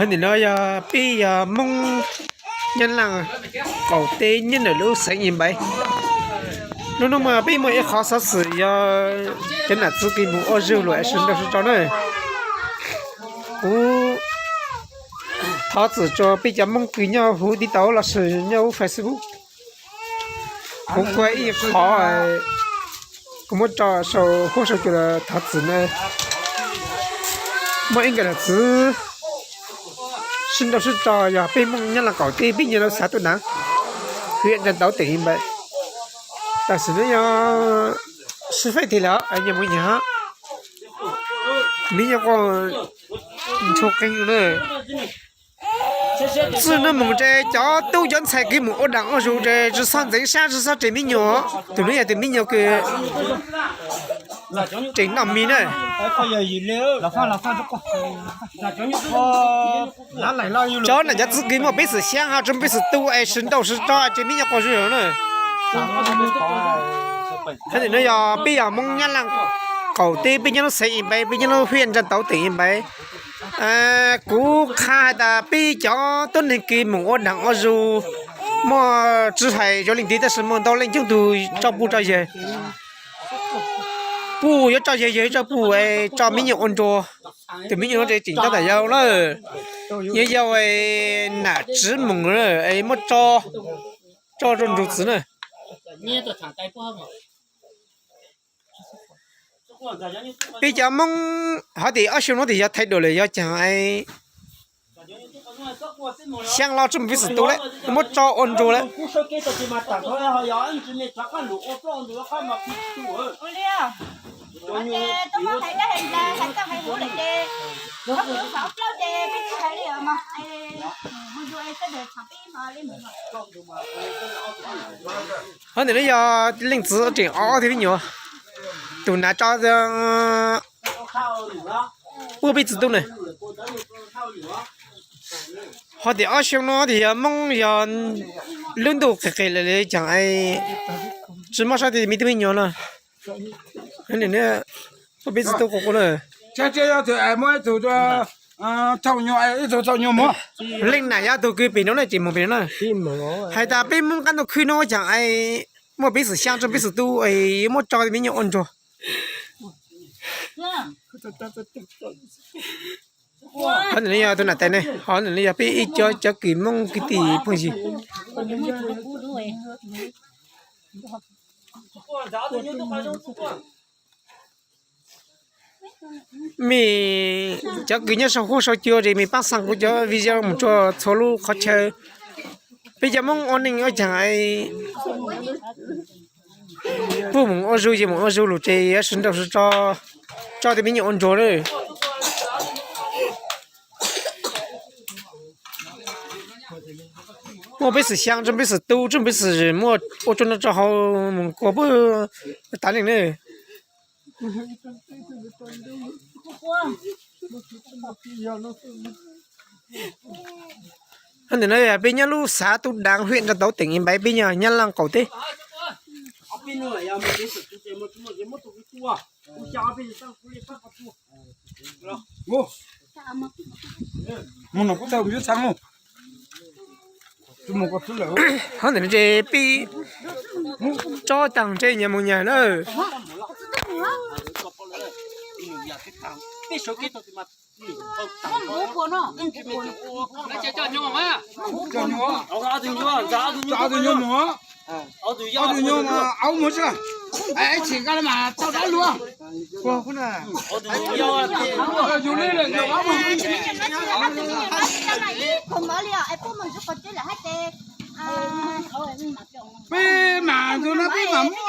Nim no yog peb yog Hmoob Nyab Laj qaum teb nyob ntawm lub xeev Yis Npaiv. Hnub no mas peb muaj ib qho xov xwm yog cov nam txiv kws mus ua zug lawm es sib nrauj sib tso na. Kuv thov txim rau peb cov Hmoob kws nyob huv TikTok lossis nyob huv Facebook. Kuv kuaj ib qho kuv muab tso saum huab saum cua los thov txim na. Muaj ib nkawm nam txiv sib nrauj sib tso yog peb Hmoob Nyab Laj qaum teb peb nyob lub xav Tuj Dav, hwv Ntsa Tauv teem Yis Npaiv. Tam sim no yog sib faib tiag lawm nyias mus nyias. Miv nyuam qhuav ntshua qees na. Txij no mus ces cov tub cov ntxhais kws mus ua daam ua zug ces tsi txhob ntxeev sab tsi txhob ris miv nyuam. Tus no yog tus miv nyuam kws tseem noj mis na. Cov nam cov txiv kws muaj peev xwm xyaab ho tsi muaj peev xwm tu es sib nrauj sib tso ces miv nyuam quas zug na. Nim no yog peb yog Hmoob Nyab Laj qaum teb peb nyob lub xeev Yis Npaiv peb nyob lub hwj Ntsa Tauv teem Yis Npaiv. Kuv qha has tas peb cov tuab neeg kws mus ua daam ua zug muaj tsi hais cov leej twg tab sis muaj ntau leej coob tug tso puj tso yawg. Puj yuav tso yawg, yawg yuav tso puj, tso miv nyuam ua nruag. Tus miv nyuam no ces tseem tab tom yau na. Yog yau nam tsiv moos muab tso rau nrug txwv na. Peb cov Hmoob hov tias ob xyoo no tias yog thaij dua lawm yog caag xyaa los tsi muaj peev xwm tu lawm, muab tso ua nruag lawm. Hov ntawm no yog leej txiv tseem ob thiab peb nyuam, tus nav tso puab peb txiv tub na. Hov tias ob xyoo no tias yog Hmoob yog lub ntuj qis qis lawm li caag tsi mob sab tias me tub me nyuam no. Puab peb txiv tub quas quas na. Muaj ib tug thaum nyuag, ib tug thaum nyuag muag. Leej nam yog tug kws pem no na, tseem moog pem no na. Has tas peb Hmoob qaab ntuj khwb no caag muaj peev xwm xyaa tsi muaj peev xwm tu, muab tso me nyuam ua nruag. Hov ntawm no yog tus nam tais ne, hov ntawm no yog peb ib cov cov kws Hmoob kwv tij phooj ywg. Mej cov kws nyob sau huab sau cua es mej paab xaa kuv cov video mus rua txhua lub qhov chaw. Peb cov Hmoob ua neej ua caag puab mus ua zug ces mus ua zug lug ces yuav sib nrauj sib tso, tso tej me nyuam ua nruag na. Muaj peev xwm xyaa tsi muaj peev xwm tu tsi muaj peev xwm muaj ua tsuag no tso hauv mus kuas puab tas neej na. Ntawm no yog peb nyob lub xav Tub Daav, hwj Ntsaj Tauv, teem Npaiv, peb nyob Nyab Laj qaum teb. Hov ntawm no ces peb tsob taag ntshe nyias mus nyias na. Ob tug nyuag, ob tug nyuag mus, ob tug nyuag mus, tsis nqa le mas tau dab luag. Peb mas tus no peb mas muab.